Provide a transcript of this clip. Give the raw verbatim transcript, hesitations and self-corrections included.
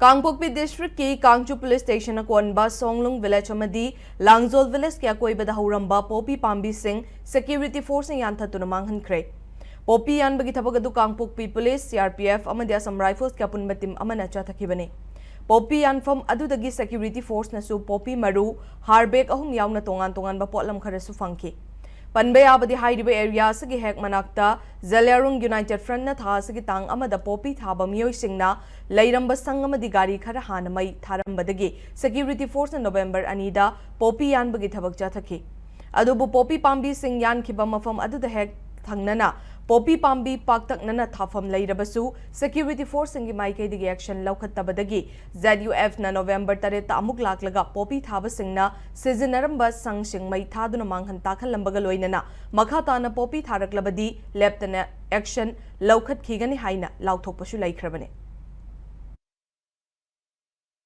ꯀꯥꯡꯄꯣꯛꯄꯤ ꯗꯤꯁꯇ꯭ꯔꯤꯛꯀꯤ ꯀꯥꯡꯆꯨ ꯄꯨꯂꯤꯁ ꯁ꯭ꯇꯦꯁꯟꯅ ꯀꯣꯟꯕ ꯁꯣꯡꯂꯨꯡ ꯚꯤꯂꯦꯖ ꯑꯃꯗꯤ ꯂꯥꯡꯖꯣꯜ ꯚꯤꯂꯦꯖꯀꯤ ꯑꯀꯣꯏꯕꯗ ꯍꯧꯔꯝꯕ ꯄꯣꯄꯤ ꯄꯥꯝꯕꯤꯁꯤꯡ ꯁꯦꯀ꯭ꯌꯨꯔꯤꯇꯤ ꯐꯣꯔꯁꯅ ꯌꯥꯟꯊꯠꯇꯨꯅ ꯃꯥꯡꯍꯟꯈ꯭ꯔꯦ꯫ ꯄꯣꯄꯤ ꯌꯥꯟꯕꯒꯤ ꯊꯕꯛ ꯑꯗꯨ ꯀꯥꯡꯄꯣꯛꯄꯤ police, C R P F ꯑꯃꯗꯤ ꯑꯁꯥꯝ ꯔꯥꯏꯐꯜꯁꯀꯤ ꯑꯄꯨꯟꯕ ꯇꯤꯝ ꯑꯃꯅ ꯆꯠꯊꯈꯤꯕꯅꯤ꯫ ꯄꯣꯄꯤ ꯌꯥꯟꯐꯝ ꯑꯗꯨꯗꯒꯤ ꯁꯦꯀ꯭ꯌꯨꯔꯤꯇꯤ ꯐꯣꯔꯁꯅꯁꯨ ꯄꯣꯄꯤ ꯃꯔꯨ, ꯍꯥꯔ ꯕꯦꯒ ꯑꯍꯨꯝ ꯌꯥꯎꯅ ꯇꯣꯉꯥꯟ ꯇꯣꯉꯥꯟꯕ ꯄꯣꯠꯂꯝ ꯈꯔꯁꯨ ꯐꯪꯈꯤ꯫ ꯄꯟꯕ ꯌꯥꯕꯗꯤ, ꯍꯥꯏꯔꯤꯕ ꯑꯦꯔꯤꯌꯥ ꯑꯁꯤꯒꯤ ꯍꯦꯛ ꯃꯅꯥꯛꯇ ꯖꯂꯤꯌꯥꯔꯨꯡ ꯌꯨꯅꯥꯏꯇꯦꯗ ꯐ꯭ꯔꯟꯠꯅ ꯊꯥ ꯑꯁꯤꯒꯤ ꯇꯥꯡ ꯑꯃꯗ ꯄꯣꯄꯤ ꯊꯥꯕ ꯃꯤꯑꯣꯏꯁꯤꯡꯅ ꯂꯩꯔꯝꯕ ꯁꯪ ꯑꯃꯗꯤ ꯒꯥꯔꯤ ꯈꯔ ꯍꯥꯟꯅ ꯃꯩ ꯊꯥꯔꯝꯕꯗꯒꯤ ꯁꯦꯀ꯭ꯌꯨꯔꯤꯇꯤ ꯐꯣꯔꯁꯅ ꯅꯣꯕꯦꯝꯕꯔ ꯑꯅꯤꯗ ꯄꯣꯄꯤ ꯌꯥꯟꯕꯒꯤ ꯊꯕꯛ ꯆꯠꯊꯈꯤ꯫ ꯑꯗꯨꯕꯨ ꯄꯣꯄꯤ ꯄꯥꯝꯕꯤꯁꯤꯡ ꯌꯥꯟꯈꯤꯕ ꯃꯐꯝ ꯑꯗꯨꯗ ꯍꯦꯛ ꯊꯪꯅꯅ ꯄꯣꯄꯤ ꯄꯥꯝꯕꯤ ꯄꯥꯛꯇꯛꯅꯅ ꯊꯥꯐꯝ ꯂꯩꯔꯕꯁꯨ, ꯁꯦꯀ꯭ꯌꯨꯔꯤꯇꯤ ꯐꯣꯔꯁꯁꯤꯡꯒꯤ ꯃꯥꯏꯀꯩꯗꯒꯤ ꯑꯦꯛꯁꯟ ꯂꯧꯈꯠꯇꯕꯗꯒꯤ ꯖꯦꯗ ꯌꯨ ꯑꯦꯐꯅ ꯅꯣꯕꯦꯝꯕꯔ ꯇꯔꯦꯠꯇ ꯑꯃꯨꯛ ꯂꯥꯛꯂꯒ ꯄꯣꯄꯤ ꯊꯥꯕꯁꯤꯡꯅ ꯁꯤꯖꯤꯟꯅꯔꯝꯕ ꯁꯪꯁꯤꯡ ꯃꯩ ꯊꯥꯗꯨꯅ ꯃꯥꯡꯍꯟ ꯇꯥꯛꯍꯜꯂꯝꯕꯒ ꯂꯣꯏꯅꯅ ꯃꯈꯥ ꯇꯥꯅ ꯄꯣꯄꯤ ꯊꯥꯔꯛꯂꯕꯗꯤ ꯂꯦꯞꯇꯅ ꯑꯦꯛꯁꯟ ꯂꯧꯈꯠꯈꯤꯒꯅꯤ ꯍꯥꯏꯅ ꯂꯥꯎꯊꯣꯛꯄꯁꯨ ꯂꯩꯈ꯭ꯔꯕꯅꯤ꯫